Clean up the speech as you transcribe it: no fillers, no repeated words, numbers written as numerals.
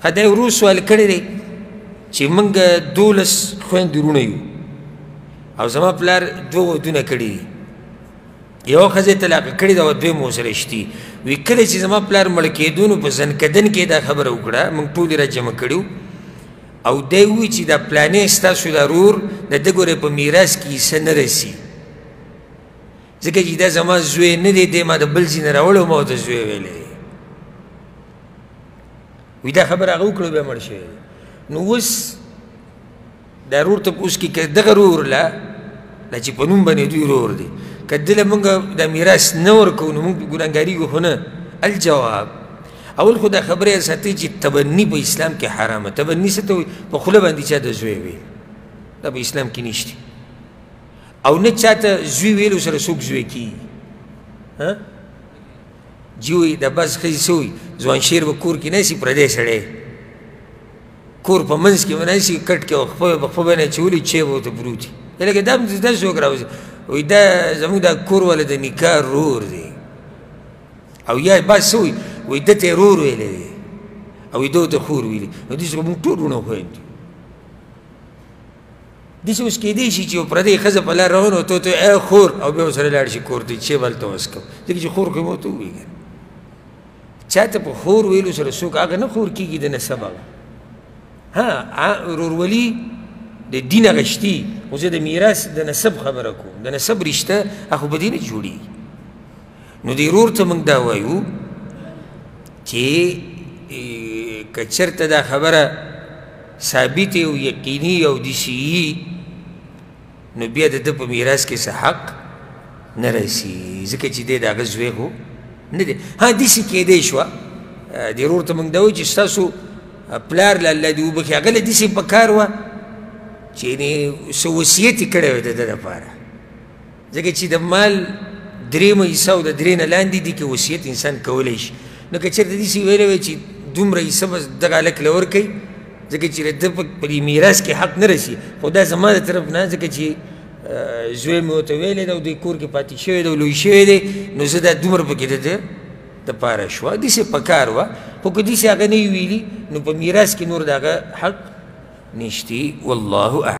ښه دی ورور سوال کړی دی چې موږ 12 خویندې وروڼه یو او زما پلار 2 ودونه کړي دي، یوه ښځه یې طلاقه کړې ده او دوی مو سره شتي. وي کله چې زما پلار مړ کېدو نو په ځنکدن کې دا خبره وکړه، موږ ټول یې راجمع کړي او دی ووایي چې دا پلانی ستاسو دا ورور د ده ګورې په میراث کې حصه نه رسي، ځکه چې دا زما زوی نه دی، دی ما د بل ځای نه راوړی او ما ورته زوی ویلی دی. وایي دا خبره هغه وکړه بیا مړ شوی دی. نو اوس دا ورور ته اوس کې که دغه ورور له دا چې په نوم باندې دوی ورور دی، که ده له موږ دا میراث نه ورکوو نو موږ ګناهګارېږو خو نه. الجواب اول خو دا خبره یې ساتئ چې تبني په اسلام کې حرامه. تبني څه ته وایي؟ په خوله باندې چا د زوی ویل، دا په اسلام کې نشته، او نه چا ته زوی ویلو سره څوک زوی کېږي. جي وایي دا بعض ښځې څه وایي، ځوان شعر به کور کې ناست پردی سړی کور په منځ کې به ناست کټ کې او په خپه باندې اچولي چای به ورته پروت وي، لکه دا هم دا څوک راوځي وایي دا زموږ دا کور والا د نکاح رور دی، او یا بعض څه وایي، وایي ده ته یې رور ویلی دی او وایي ده ورته خور ویلي. نو داسې خو موږ ټول وروڼه خویندې یو. داسې اوس کېدی شي چې یو پردۍ ښځه په لار روانه وه، ته ورته وایې ای خور، او بیا ورسره لاړ شي کور ته چې به هلته وڅکم، ځکه چې خور خو یې ورته ووایي که نه. چا ته په خور ویلو سره څوک هغه نه خور کېږي د نسب هغه. ها ورورولي د دین هغه شتي، خو زه د میراث د نسب خبره کوم، د نسب رشته هغه خو په دې نه جوړېږي. نو دې ورور ته موږ دا وایو چې که چېرته دا خبره ثابتې او یقیني او داسې وي نو بیا د ده په میراث کې څه حق نه رسي، ځکه چې دی د هغه زوی خو نه دی. ها داسې کېدی شوه دې ورور ته موږ دا وایو چې ستاسو پلار له الله دې وبښي، هغه له داسې په کار وه چې یعنې څه وصیت یې کړی وی د ده دپاره، ځکه چې د مال درېیمه حصه او د درې نه لاندې دي کې وصیت انسان کولی شي. نو که چېرته داسې ویلی وی چې دومره حصه به دغه هلک له ورکوي، ځکه چې د ده په دې میراث کې حق نه رسي، خو دا زما د طرف نه، ځکه چې زوی مې ورته ویلی دی او دوی کور کې پاتې شوی دی او لوی شوی دی، نو زه دا دومره پکې د ده دپاره شوه. داسې په کار وه، خو که داسې هغه نه وي ویلي نو په میراث کې نور د هغه حق نشتي. والله اعلم.